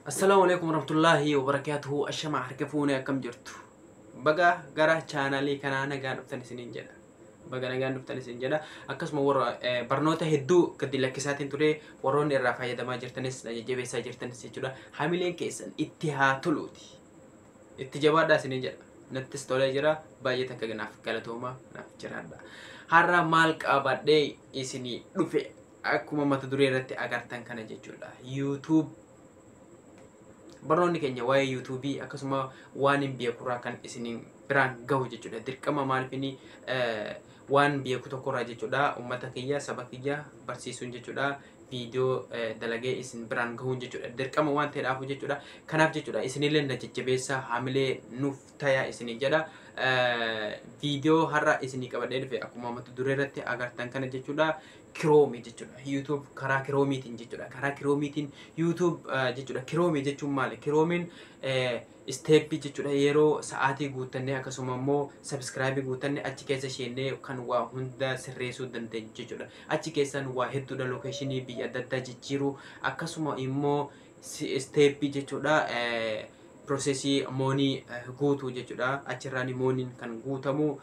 Assalaamu alaikum warahmatullaahi wabarakaatuhu. Ashama harka fuunee, akkam jirtu? Baga gara chaanaalii kanaa nagaan dhuftan isiniin jedha. Baga nagaan dhuftan isin jedha. Akkasuma warra barnoota hedduu gadi lakkisaatiin ture, warroonni irraa fayyadamaa jirtanis, na jajjabeessaa jirtanis jechuudha. Hamileen keessan itti haa toluuti. Itti jabaadhaa isiniin jedha. Nattis tolee jira. Baay'ee takka naaf galatooma, naaf jiraadha. Har'a maal qabadhee isinii dhufe? Akkuma mata duree irratti agartan kana jechuudha. YouTube, barnoonni keenya waa'ee YouTubeii akkasuma waan hin beekurraa kan isiniin biraan gahu jechuudha. Dirqama maaliifini waan beeku tokkorraa jechuudha. Uummata kiyya, saba kiyya barsiisuun jechuudha. Viidiyoo dalagee isin biraan gahuun jechuudha. Dirqama waan ta'eedhaafu jechuudha. Kanaaf jechuudha, isinillee na jajjabeessa, haamilee nuuf tayaa isinii jedha. Viidiyoo har'a isinii qabadhee dhufe akkuma mata duree irratti agartan kana jechuudha. Chrome jechuudha. YouTube karaa Chromeiitiin jechuudha. Karaa Chromeiitiin YouTube jechuudha. Chrome jechuun maali? Chromeiin stepii jechuudha. Yeroo sa'aatii guuttannee, akkasuma immoo subscribeii guuttannee, achi keessa seennee kan waa hunda sirreessuu dandeenyu jechuudha. Achi keessaan waa hedduudha: locationii biyya adda addaa jijjiiruu, akkasuma immoo stepii jechuudha. Processii money guutuu jechuudha. Achirraan moneyn kan guutamu,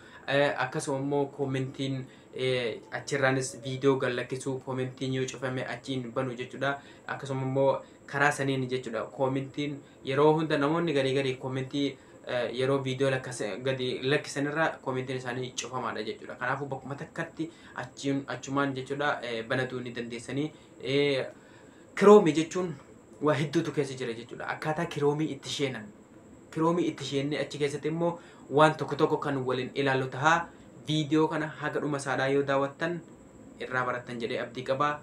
akkasuma immoo commentiin achirraanis viidiyoo gallakkisuu, commentiin yoo cufame achiin banu jechuudha. Akkasuma immoo karaa saniin jechuudha. Commentiin yeroo hunda namoonni garii garii commentii yeroo viidiyoo gadi lakkisanirra commentiin isaanii cufamaadha jechuudha. Kanaafuu bakkuma takkatti achumaan jechuudha banatuu ni dandeessanii. Chrome jechuun waa hedduutu keessa jira jechuudha. Akkaataa Chromeii itti seenan. Chromeii itti seennee achi keessatti immoo waan tokko tokko kan waliin ilaallu tahaa. Viidiyoo kana haga dhuma isaadhaa yoo daawwattan irraa barattan jedhee abdii qabaa.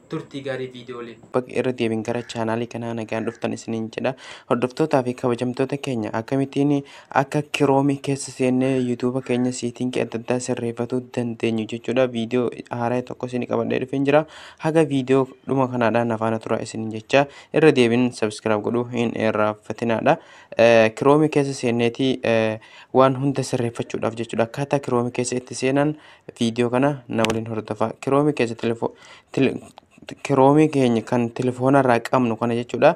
Turtii gaarii viidiyoo waliin. Bakka irra deebiin gara chaanaalii kanaa nagaan dhuftan isiniin jedha. Hordoftootaa fi kabajamtoota keenya, akkamittiin akka Chromeii keessa seennee YouTubea keenya settingii adda addaa sirreeffatuu dandeenyu jechuudha. Viidiyoo haaraa tokko isin qabadhee dhufeen jira. Haga viidiyoo dhuma kanaadhaan afaana tura isiniin jecha, irra deebiin subscribe godhuu hin irraanfatinaadha. Chromeii keessa seenneetii waan hunda sirreeffachuudhaaf jechuudha. Akkaataa Chromeii keessa itti seenan viidiyoo kana na waliin hordofaa. Chromeii keessa Chromeii keenya kan telefoona irraa qabnu kana jechuudha.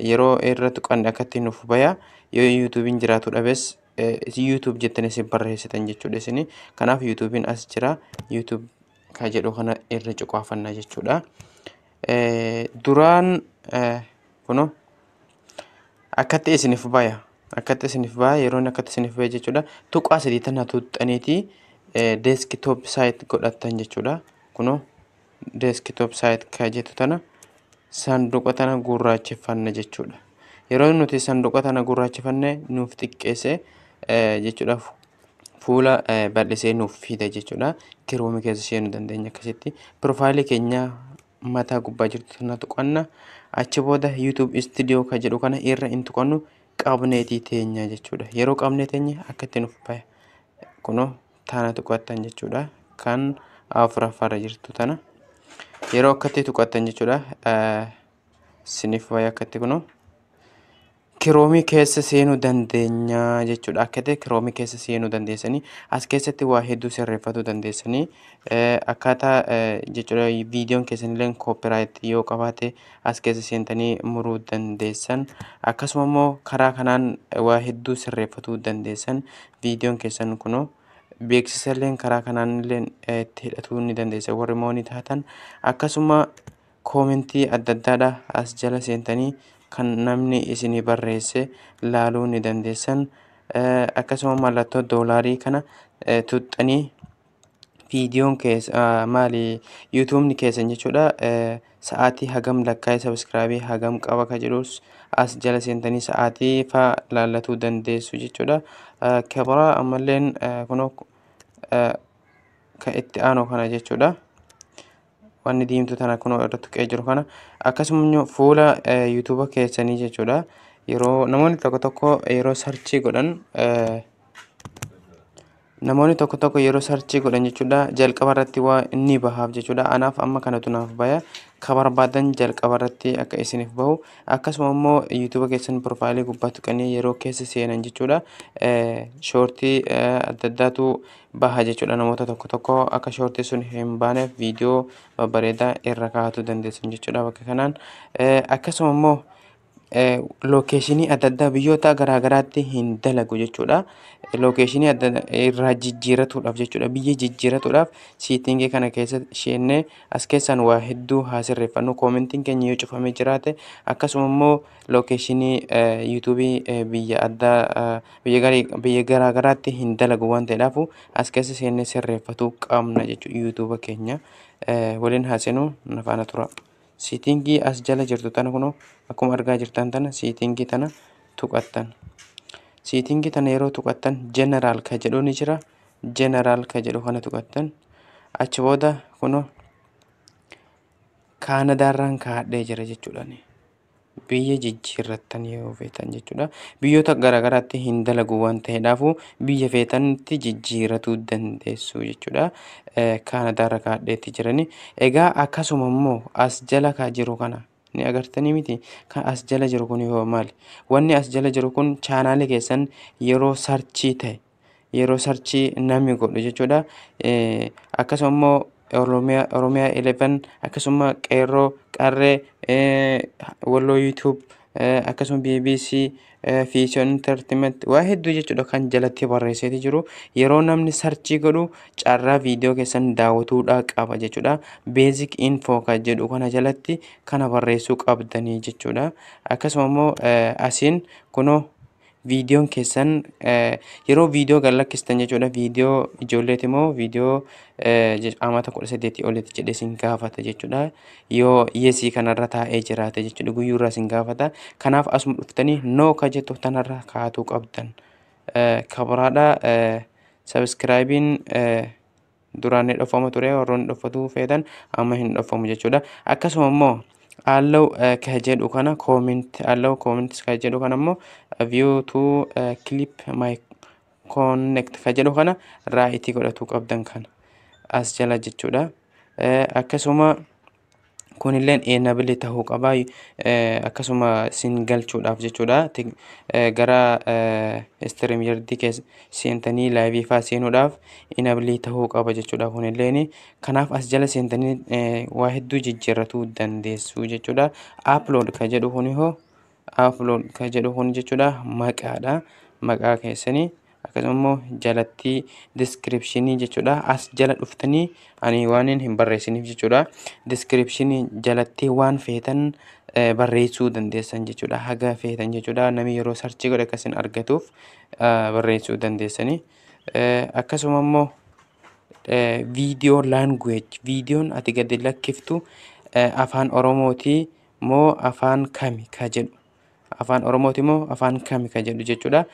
Yeroo irra tuqanne akkatti nuuf baya. Yoo YouTubeiin jiraatu dhabes, YouTube jettanii isin barreessitan jechuudha isini. Kanaaf YouTubeiin as jira. YouTube ka jedhu kana irra cuqaafannaa jechuudha. Duraan kunoo akkatti isiniif baya. Akkatti isiniif baya. Yeroo inni akkatti isiniif baya jechuudha. Tuqaa sadii tana tuqxaniitii desktop site godhattan jechuudha. Kunoo desktop site ka jettu tana, saanduqa tana gurraacheffanna jechuudha. Yeroo nuti saanduqa tana gurraacheffanne nuuf xiqqeesse jechuudha. Fuula bal'isee nuuf fida jechuudha. Chromeii keessa seenuu dandeenya akkasitti. Profileii keenya mataa gubbaa jirtu tana tuqanna. Achi booda YouTube Studio ka jedhu kana irra hin tuqannu, qabneetii teenya jechuudha. Yeroo qabnee teenya akkatti nuuf baya. Kunoo tana tuqattan jechuudha. Kan afuraffaarra jirtu tana. Yeroo akkatti tuqattan jechuudha. Siniif baya akkatti kunoo. Chromeii keessa seenuu dandeenya jechuudha. Akka ta'e Chromeii keessa seenuu dandeessanii, as keessatti waa hedduu sirreeffatuu dandeessanii, akkaataa jechuudha viidiyoon keessanillee copyright yoo qabaate as keessa seentanii muruu dandeessan. Akkasuma immoo karaa kanaan waa hedduu sirreeffatuu dandeessan. Viidiyoon keessan kunoo beeksisa illee karaa kanaan illee itti hidhatuu ni dandeessa warri money taatan. Akkasuma commentii adda addaadha as jala seentanii kan namni isinii barreesse laaluu ni dandeessan. Akkasuma mallattoo doolaarii kana tuxxanii viidiyoon keessa maali, YouTubeni keessan jechuudha, sa'aatii hagam lakkaa'ee, subscribeii hagam qaba ka jedhus as jala seentanii sa'aatii faa laallatuu dandeessu jechuudha. Kabira ammalleen kunoo ka itti aanu kana jechuudha. Wanni diimtuu tana kunoo irra tuqee jiru kana, akkasuma fuula YouTubea keessanii jechuudha. Yeroo namoonni tokko tokko yeroo searchii godhan, namoonni tokko tokko yeroo searchii godhan jechuudha, jalqaba irratti waa inni bahaaf jechuudha. Anaaf amma kanatu naaf baya. Ka barbaadan jalqaba irratti akka isiniif bahu. Akkasuma immoo YouTubea keessan profileii gubbaa tuqanii yeroo keessa seenan jechuudha, shortii adda addaatu baha jechuudha. Namoota tokko tokko akka shortii sun hin baaneef viidiyoo babbareedaa irra kaa'atuu dandeessan jechuudha bakka kanaan. Akkasuma immoo Location adda addaa biyyoota garaagaraatti hin dalagu jechuudha. Location adda irraa jijjiiratuudhaaf jechuudha. Biyya jijjiiratuudhaaf setting kana keessa seennee as keessaan waa hedduu haa sirreeffannu. Commentiin keenya yoo cufamee jiraate, akkasuma immoo location YouTube biyya addaa biyya garaagaraatti hin dalagu waan ta'eedhaafu as keessa seennee sirreeffatuu qabna jechuudha YouTube keenya. Waliin haa seenuu, na faana tura. Setting as jala jirtu tana, kunoo akkuma argaa jirtan tana, setting tana tuqattan. Setting tana yeroo tuqattan general ka jedhu ni jira. General ka jedhu kana tuqattan. Achi booda kunoo Kaanadaarraan kaa'adhee jira jechuudha. Biyya jijjiirrattan yoo feetan jechuudha. Biyyoota garaagaraatti hin dalagu waan ta'eedhaafu biyya feetanitti jijjiirratuu dandeessu jechuudha. Kaanadaarra kaa'adheetti jirani. Egaa akkasuma immoo as jala ka jiru kana ni agartanii miti? Kan as jala jiru kun yoo maali? Wanni as jala jiru kun channel keessan yeroo search ta'e, yeroo search namni godhu jechuudha. Akkasuma immoo Oromiyaa 11, akkasuma Qeerroo Qarree, Walloo YouTube, akkasuma BBC, Fiision Entertainment, waa hedduu jechuudha kan jalatti barreesseeti jiru. Yeroo namni search godhu carraa viidiyoo keessan daawwatuudhaa qaba jechuudha. Basic info kan jedhu kana jalatti kana barreessuu qabdanii jechuudha. Akkasuma immoo asiin kunoo viidiyoon keessan yeroo viidiyoo gad lakkistan jechuudha, viidiyoo ijoolleeti moo viidiyoo amata 18 olitti jedhee sin gaafata jechuudha. Yoo yes kanarra taa'ee jiraate jechuudha, guyyuurraa sin gaafata. Kanaaf asuma dhuftanii no ka jettu tanarra kaatuu qabdan. Kabiraadha, subscribeiin duraan ni dhofama ture, warroonni dhofatuu feetan amma hin dhofamu jechuudha. Akkasuma immoo allow ka jedhu kana, comment, allow comment ka jedhu kana immoo view to clip my connect ka jedhu kana right godhatuu qabdan, kana as jala jechuudha. Akkasuma kunilleen enable ta'uu qaba, akkasuma sin galchuudhaaf jechuudha. Gara StreamYard keessa seentanii live faa seenuudhaaf enable ta'uu qaba jechuudha kunilleen. Kanaaf as jala seentanii waa hedduu jijjiirratuu dandeessu jechuudha. Upload ka jedhu kuni hoo? Upload ka jedhu kun jechuudha maqaadha, maqaa keessanii. Akkasuma immoo jalatti description jechuudha. As jala dhuftanii ani waan hin barreessiniif jechuudha, description jalatti waan feetan barreessuu dandeessan jechuudha, haga feetan jechuudha. Namni yeroo search godhe akkasin argatuuf barreessuu dandeessanii. Akkasuma immoo video language, viidiyoon ati gadi lakkiftu Afaan Oromootii moo afaan kami ka jedhu, Afaan Oromooti moo afaan kami ka jedhu jechuudha.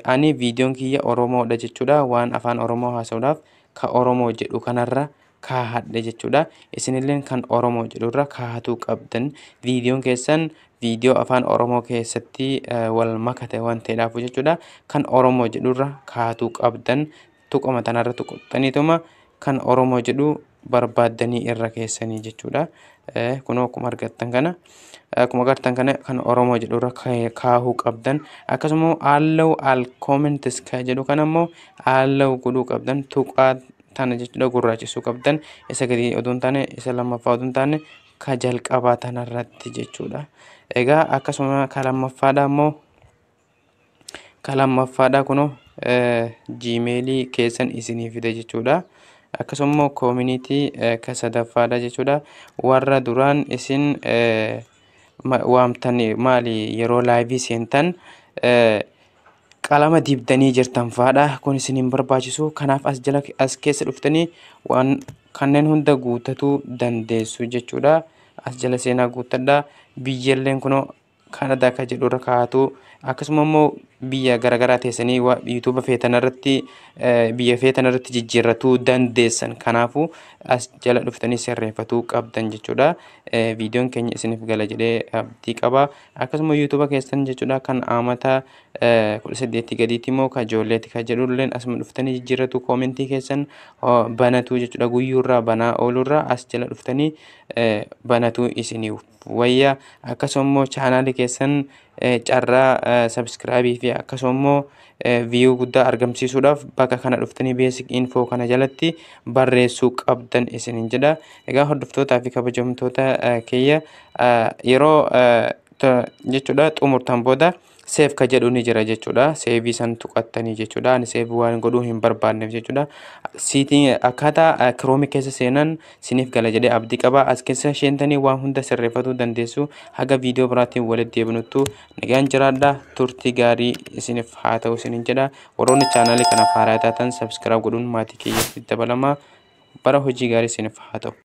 Ani viidiyoon kiyya Oromoodha jechuudha. Waan Afaan Oromoo haasa'uudhaaf ka Oromoo jedhu kanarra kaahadhe jechuudha. Isinilleen kan Oromoo jedhurra kaahatuu qabdan. Viidiyoon keessan viidiyoo Afaan Oromoo keessatti wal makate waan ta'eedhaaf jechuudha. Kan Oromoo jedhurra kaahatuu qabdan. Tuqama tanarra tuqxaniituma kan Oromoo jedhu barbaaddanii irra keessanii jechuudha. Kunoo akkuma argattan kana, akkuma agartan kana, kan Oromoo jedhurra kaahuu qabdan. Akkasuma allow all comments ka jedhu kana immoo allow godhuu qabdan, tuqaa tana jechuudha gurraachisuu qabdan, isa gadi odoo hin taane, isa lammaffaa odoo hin taane, ka jalqabaa tanarratti jechuudha. Egaa akkasuma ka lammaffaadha immoo, ka lammaffaadha kunoo Gmail keessan isinii fide jechuudha. Akkasuma immoo community ka sadaffaadha jechuudha. Warra duraan isin waamtan maali, yeroo live seentan qalama dibdanii jirtan faadha. Kun isin hin barbaachisu. Kanaaf as jala as keessa dhuftanii waan kanneen hunda guutatuu dandeessu jechuudha. As jala seenaa guuttadha. Biyyalleen kunoo Kaanadaa ka jedhu irra kaa'atu. Akkasuma immoo biyya garaagaraa teessanii YouTube feetan irratti, biyya feetan irratti jijjiirratuu dandeessan. Kanaafuu as jala dhuftanii sirreeffatuu qabdan jechuudha. Viidiyoon keenya isiniif gala jedhee abdii qaba. Akkasuma YouTube keessan jechuudha, kan amata 18 gadiitti immoo kan ijoolleetti kan jedhulleen asuma dhuftanii jijjiirratu. Comment keessan banatu jechuudha. Guyyuurraa banaa oolurraa as jala dhuftanii banatu isiniif wayya. Akkasuma immoo channel keessan carraa subscribe fi akkasuma immoo view guddaa argamsiisuudhaaf bakka kana dhuftanii basic info kana jalatti barreessuu qabdan isiniin jedha. Egaa hordoftootaa fi kabajamtoota kiyya, yeroo Jechuudha, xumurtan booda save ka jedhu ni jira jechuudha. Save san tuqattanii jechuudha. Ani save waan godhuu hin barbaanneef jechuudha. Siitiin akkaataa Chrome keessa seenan siniif gala jedhee abdii qaba. As keessa seentanii waan hunda sirreeffatuu dandeessu. Haga viidiyoo biraatiin walitti deebinuttu nagaan jiraadha. Turtii gaarii isiniif haa ta'u isinin jedha. Warroonni chaanaalii kanaaf haaraa taatan subscribe godhuun maatii kiyyatti dabalama. Bara hojii gaarii isiniif haa ta'u.